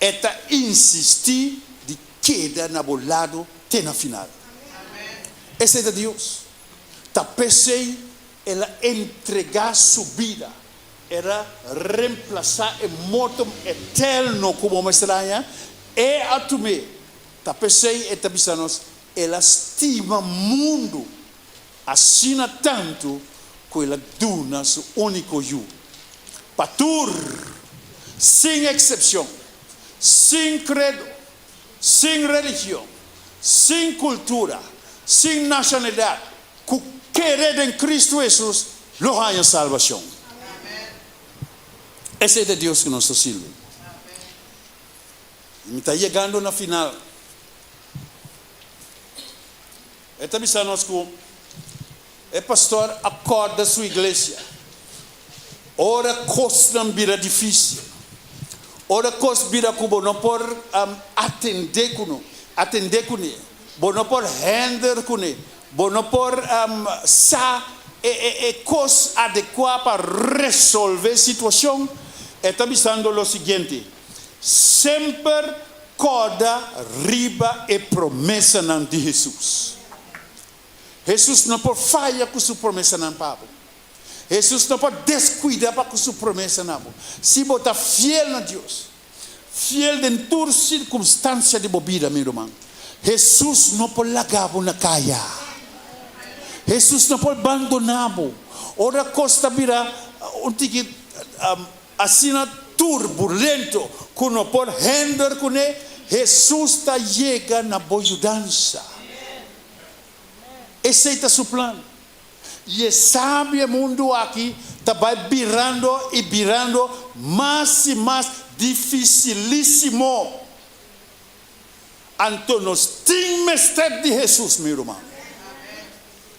E ta insistí di keda na bo lado te na final. Esei ta Dios. Ta p'esei El a entregá Su bida. El a remplasá e morto eterno ku bo mester haña. E a tum'é. Ta p'esei E ta bisa nos, El a stima mundu asina tantu ku El a duna Su úniko Yu, pa tur, sin eksepshon, sin kredo, sin religion, sin kultura, sin nashonalidat, ku kere den Kristu Hesus lo haña salbashon. Esei ta e Dios ku nos ta sirbi. I mi ta yegando na final. E ta bisa nos ku e pastor a kòrda su iglesia ora kosnan bira difísil, ora kos bira ku bo no por atendé ku no, atendé kuné, bo no por hènder kuné, bo no por sa e e e kos adekuá pa resolvé situashon, e ta bisando lo siguiente, Semper kòrda riba e promesanan di Hesus. Hesus no por faya ku su promesanan pa bo. Hesus no por deskuida pa ku su promesa na bo. Si bo ta fiel na Dios, fiel den tur sirkunstansia di bo bida, mi ruman, Hesus no por laga bo na kaya. Hesus no por bandoná bo. Ora kos ta bira un tiki Asina turbulento ku no por hender kuné, Hesus ta yega na bo yudansa. Esei ta su plan. I e sabi e mundu aki ta bai birando i birando mas i mas difisilísimo. Anto nos tin mester di Hesus, mi ruman.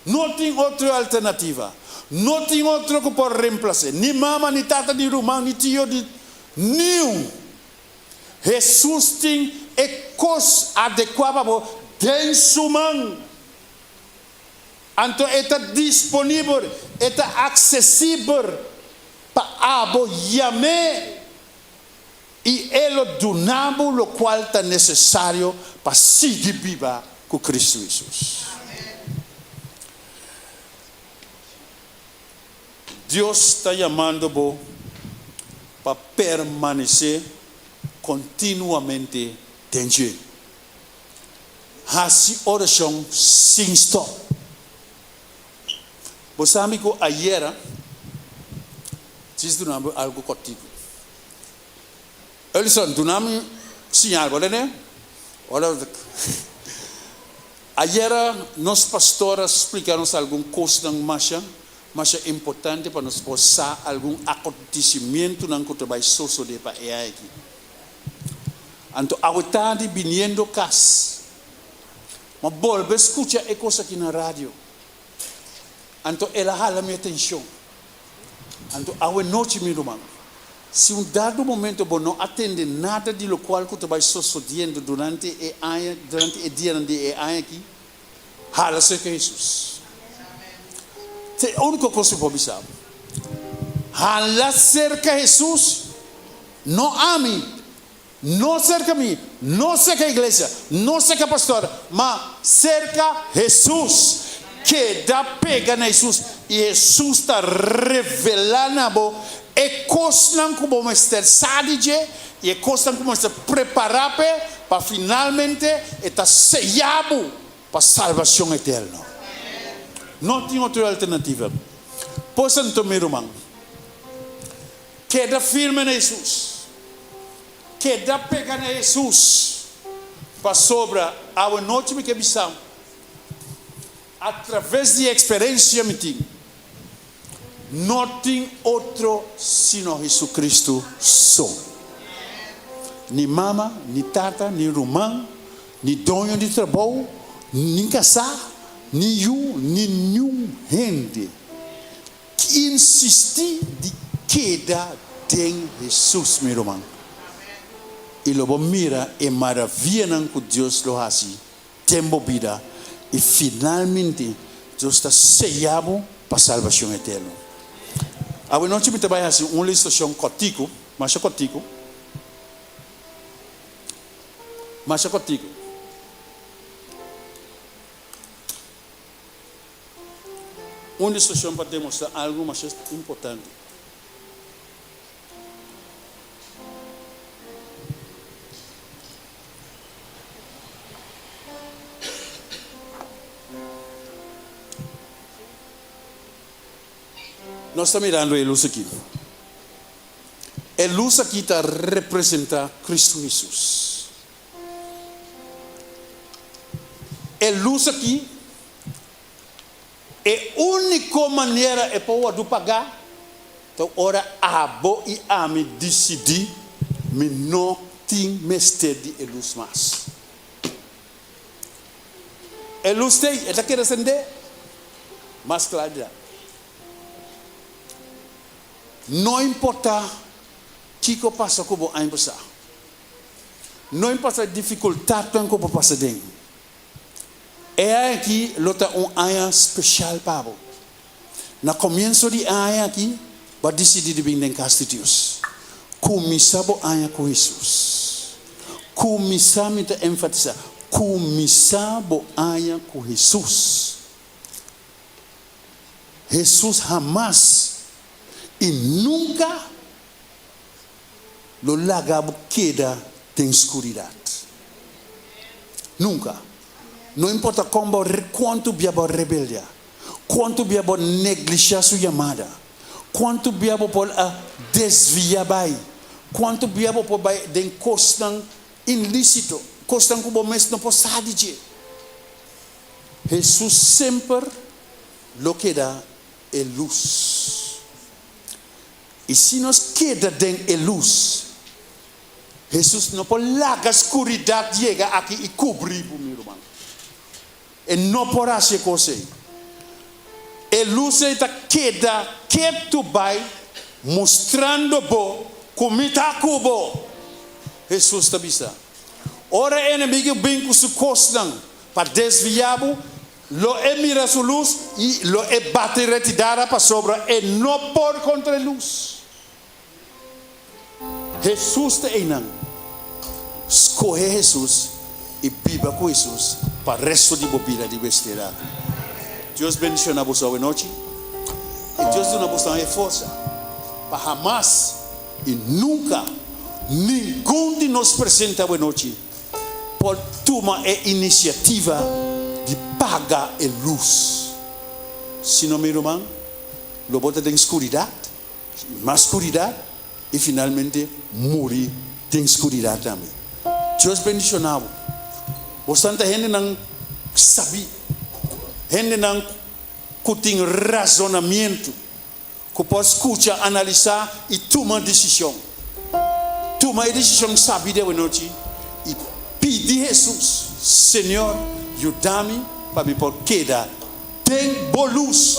No tin otro alternativa. No tin otro ku por remplas'é. Ni mama, ni tata, ni ruman, ni tio, ni niun. Hesus tin e kos adekuá pa bo den su man. Anto e ta disponibel, e ta aksesibel pa abo yam'é i e lo duna bo lokual ta nesesario pa sigui biba ku Kristu Hesus. Dios ta yamando bo pa permanesé kontinuamente den dje. Hasi orashon sin stòp. Bo sabi ku ayera Djis duna bo algu kòrtiku. Elison, duna mi siñal, bo tende? Ora Ayera nos pastor a splika nos algun kosnan masha, masha importante pa nos por sa algun akontesimientunan ku ta bai sosodé pa e aña aki. Anto awe tardi biniendo kas, mi a bolbe skucha e kos aki na radio. Anto el a hala mi atenshon. Anto awe nochi, mi ruman, si un dado momento bo no a tende nada di lokual ku ta bai sosodiendo durante e aña, durante e dianan di e aña aki, hala serka Hesus. Ta e úniko kos ku por bisa bo. Hala serka Hesus, no ami, no serka mi, no serka iglesia, no serka pastor, ma serka Hesus. Keda pega na Hesus i Hesus ta revelá na bo e kosnan ku bo mester sa di dje i e kosnan ku bo mester prepará p'e pa finalmente e ta seyá bo pa salbashon eterno. No tin otro alternativa. Pues anto, mi ruman, Keda firme na Hesus. Keda pega na Hesus. Pasobra awanochi mi ke bisa bo, atraves di e eksperensia mi tin, no tin otro sino Hesucristo so. Ni mama, ni tata, ni ruman, ni doño di trabou, ni kasá, ni yu, ni niun hende. Insistí di keda den Hesus, mi ruman, i lo bo mira e maravianan ku Dios lo hasi den bo bida, i finalmente Dios ta seya bo pa salbashon eterno. Awenochi mi ta bai hasi un ilustrashon kòrtiku, masha kòrtiku, masha kòrtiku. Un ilustrashon pa demostrá algu masha importante. Nos ta mirando e lus aki. E lus aki ta representá Kristu Hesus. E lus aki, e úniko manera e por wòrdu pagá ta ora abo i ami disidí mi no tin mester di e lus mas. E lus t'ei, e ta keda sendé mas klaridat. No importá kiko pasa ku bo aña pasá. No importa e dificultadnan cu bo pasa den, e aña aki lo ta un aña special pa bo. Na comienso di e aña aki, bo a dicidi di bin den cas di Dios. Cuminsa bo aña cu Hesus. Cuminsa, mi ta enfatisa, cuminsa bo aña cu Hesus. Hesus hamas y nunca lo laga bo keda den skuridat. Nunka. No importa kon bo kuantu bia bo rebeldia, kuantu bia bo neglisha su yamada, kuantu bia bo por a desvia bai, kuantu bia bo por bai den kosnan inlisito, kosnan ku bo mes no por sa di dje, Hesus semper lo keda e lus. I si nos keda den e lus, Hesus no por laga skuridat yega aki i kubri bo, mi ruman. E no por hasi e kos ei. E lus ei ta keda ketu bai mustrando bo ku mi ta ku bo, Hesus ta bisa. Ora e enemigu bin ku su kosnan pa desviá bo, Lo e mira su lus i lo e bati retidada pasobra e no por kontra e lus. Hesus ta einan. Skohe Hesus i biba ku Hesus pa resto di bo bida di westera aki. Dios bendiciona boso awenochi. Dios duna boso e forsa pa hamas i nunka ningun di nos presente awenochi por tuma e inisiativa di paga e lus. Sino mi ruman, lo bo ta den skuridat, i mas skuridat, i finalmente muri den skuridat tambe. Dios bendishoná bo. Bosan ta hendenan sabí, hendenan ku tin razonamiento, ku por skucha, analisá i tuma desishon. Tuma e desishon sabí di awenochi i pidi Hesus, Señor, yuda mi pa mi por keda den bo lus,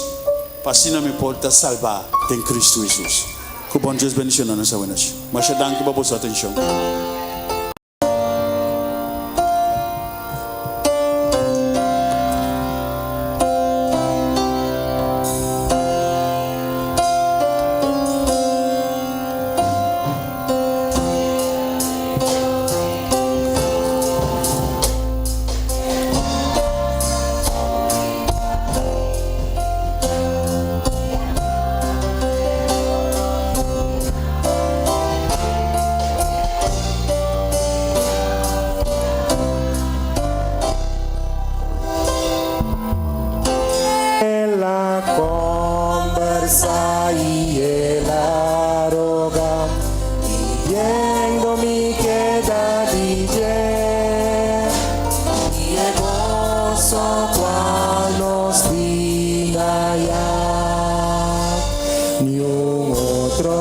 pa asina mi por ta salbá den Kristu Hesus. Ku bon Dios bendishoná nos awenochi. Masha danki pa boso atenshon. El a combersa y el a roga, pidiendo mi keda di dje, y e gozo cual nos tin aya, niun otro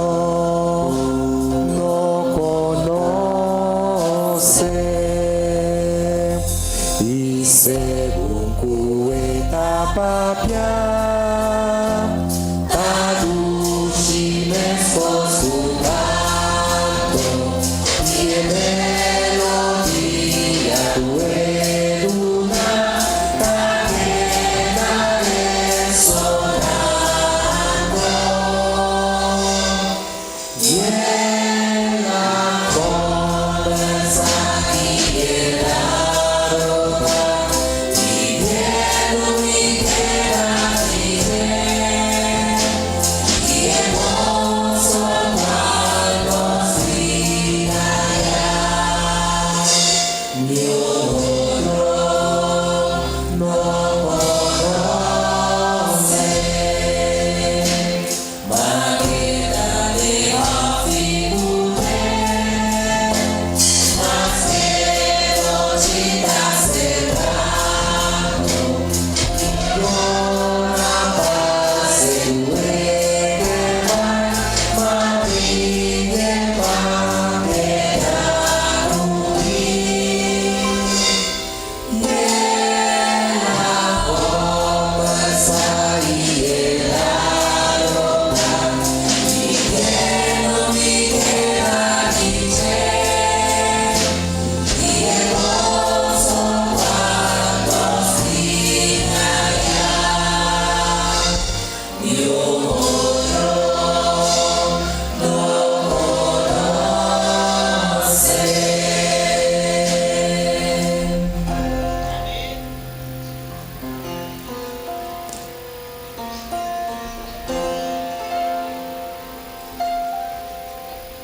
no conoce. Y segun cu e ta papia, ta dushi mescos cu canto, y e melodia cu e duna ta keda resonando.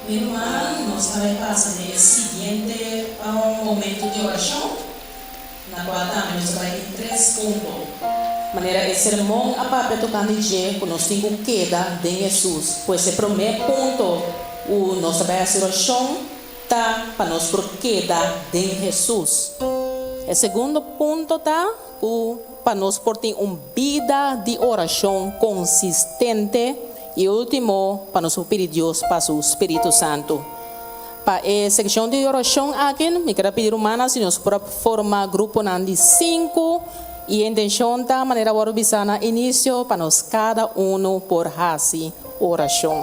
Mi rumannan, nos ta bai pasa den e siguiente momento di orashon, na kua tambe nos ta bai tin tres punto. Manera e sermon a papia tokante dje ku nos tin ku keda den Hesus, pues e promé punto ku nos ta bai hasi orashon ta pa nos por keda den Hesus. E segundo punto ta ku pa nos por tin un bida di orashon konsistente i último pa nos por pidi Dios pa su Spiritu Santu. Pa e sekshon di orashon aki mi ker a pidi rumannan si nos por a forma gruponan di sinku i e intenshon ta manera a wòrdu bisá na inisio pa nos kada unu por hasi orashon.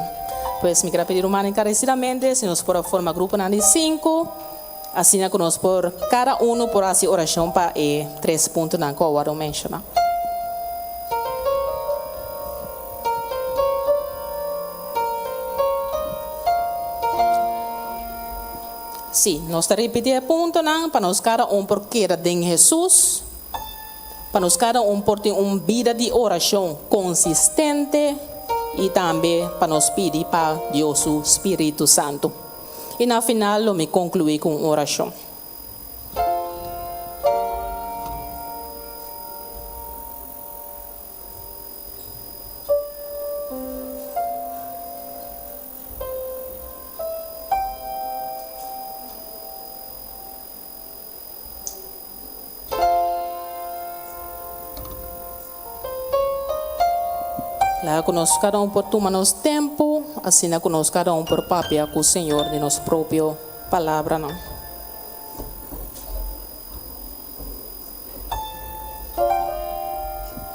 Pues mi ker a pidi rumannan enkaresidamente si nos por a forma gruponan di sinku. Asina ku nos por kada unu por hasi orashon pa e tres puntonan ku a wòrdu menshoná. Sí, nos ta ripití e puntonan pa nos kada un por keda den Hesus, pa nos kada un por tin un bida di orashon konsistente. i tambe pa nos pidi pa Dios su Spiritu Santu. I na final lo mi konkluí ku un orashon. Laga ku nos kada un por tuma nos tempu, asina ku nos kada un por papia ku Señor den nos propio palabranan.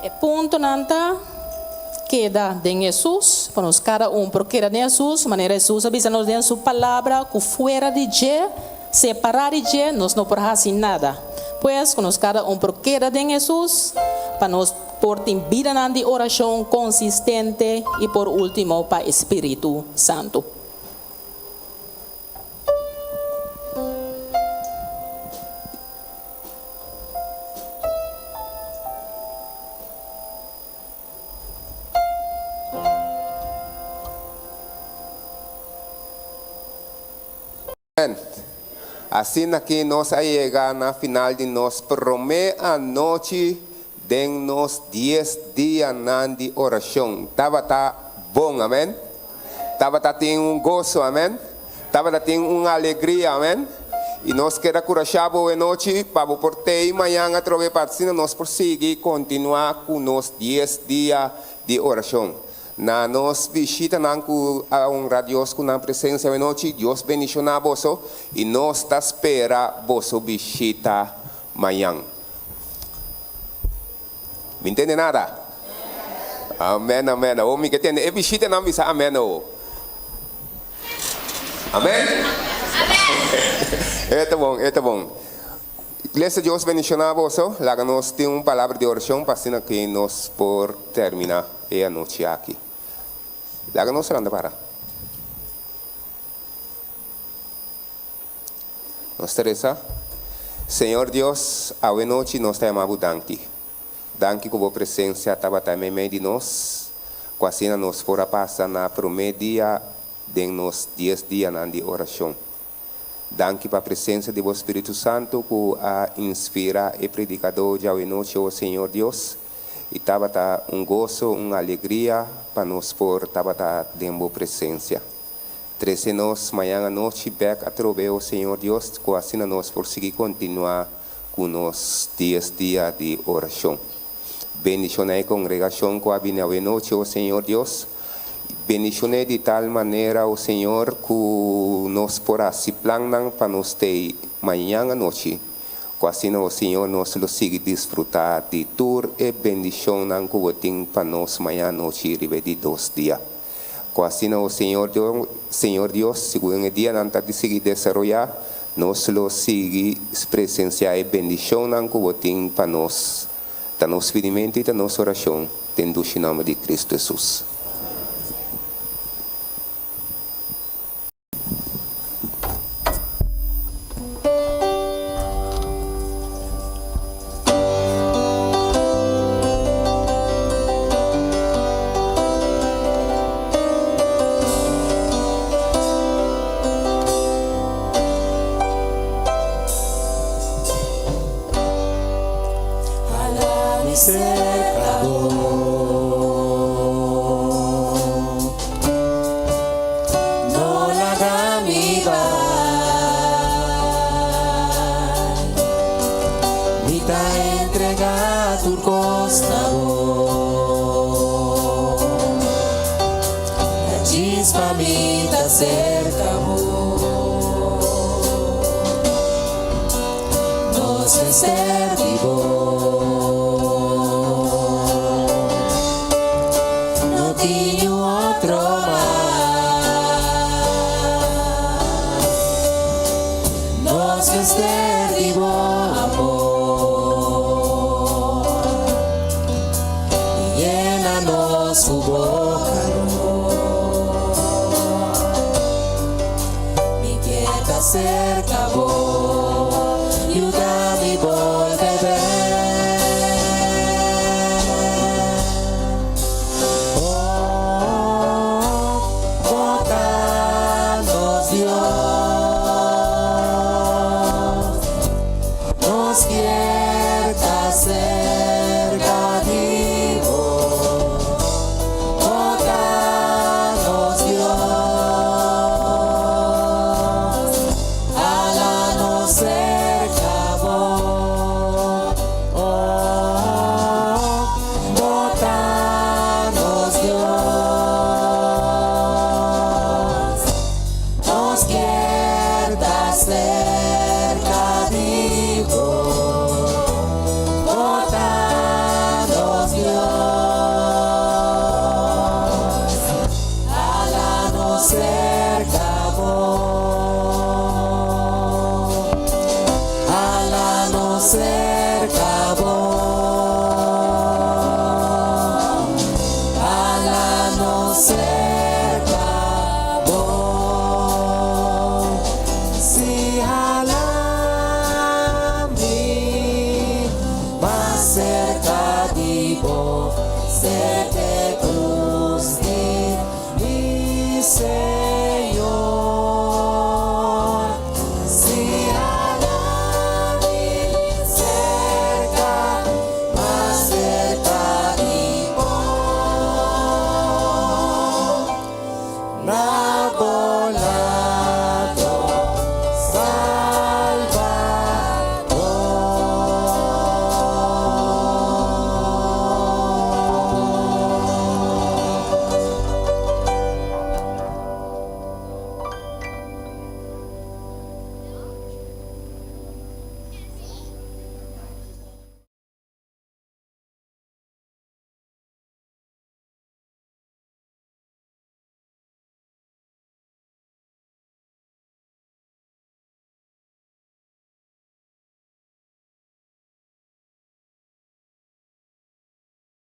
E puntonan ta, Keda den Hesus, pa nos kada un por keda den Hesus, manera Hesus a bisa nos den su palabra ku fuera di dje, Separá di dje nos no por hasi nada. Pues, ku nos kada un por keda den Hesus, pa nos por tin bidanan di orashon konsistente i por último pa e Spiritu Santu. Asina ki nos a yega na final di nos promé anochi den nos dies dianan di orashon. Tabata bon, amen. Tabata tin un goso, amen. Tabata tin un alegria, amen. I nos keda kurashá bo e nochi pa bo por tei mañan atrobe pa asina nos por sigui kontinuá ku nos dies dia di orashon. Na nos bishitanan ku a honra Dios ku nan presensia awenochi, Dios bendishoná boso i nos ta spera boso bishita mañan. Mi ntende nada? Amen, amen. Awor mi ke tende e bishitanan bisa amen awor. Amen? E ta bon, e ta bon. Iglesia Dios bendishoná boso. Laga nos tin un palabra di orashon pa asina ke nos por terminá e anochi aki. Laga nos lanta para. Nos ta resa, Señor Dios, awe nochi nos ta yama Bo danki. Danki ku Bo presensia tabata meimei di nos, ku asina nos por a pasa na promé dia den nos dies dianan di orashon. Danki pa presensia di Bo Spiritu Santu ku a inspira e predikadó djawe nochi, o Señor Dios, i tabata un goso, un alegria pa nos por tabata den Bo presensia. Trese nos mañan anochi bèk atrobe, o Señor Dios, ku asina nos por sigui kontinuá ku nos dies dia di orashon. Bendishoná e kongregashon ku a bini awe nochi, o Señor Dios. Bendishon'é di tal manera, o Señor, ku nos por hasi plannan pa nos tei mañan anochi, ku asina, o Señor, nos lo sigui disfrutá di tur e bendishonnan ku Bo tin pa nos mañan anochi riba e di dos dia. Ku asina, o Señor Dios, Señor Dios, segun e dianan ta di sigui desaroyá, nos lo sigui presensiá e bendishonnan ku Bo tin pa nos. Ta nos pidimentu i ta nos orashon den dushi nòmber di Kristu Hesus. Hala mi serka bo. No laga mi bai. Mi ta entrega tur kos na bo. Ta djis pa mi ta serka bo. Nos mester di bo. No tin niun otro mas. Nos mester di bo amor. Yena nos ku bo kalor. Mi ke ta serka bo.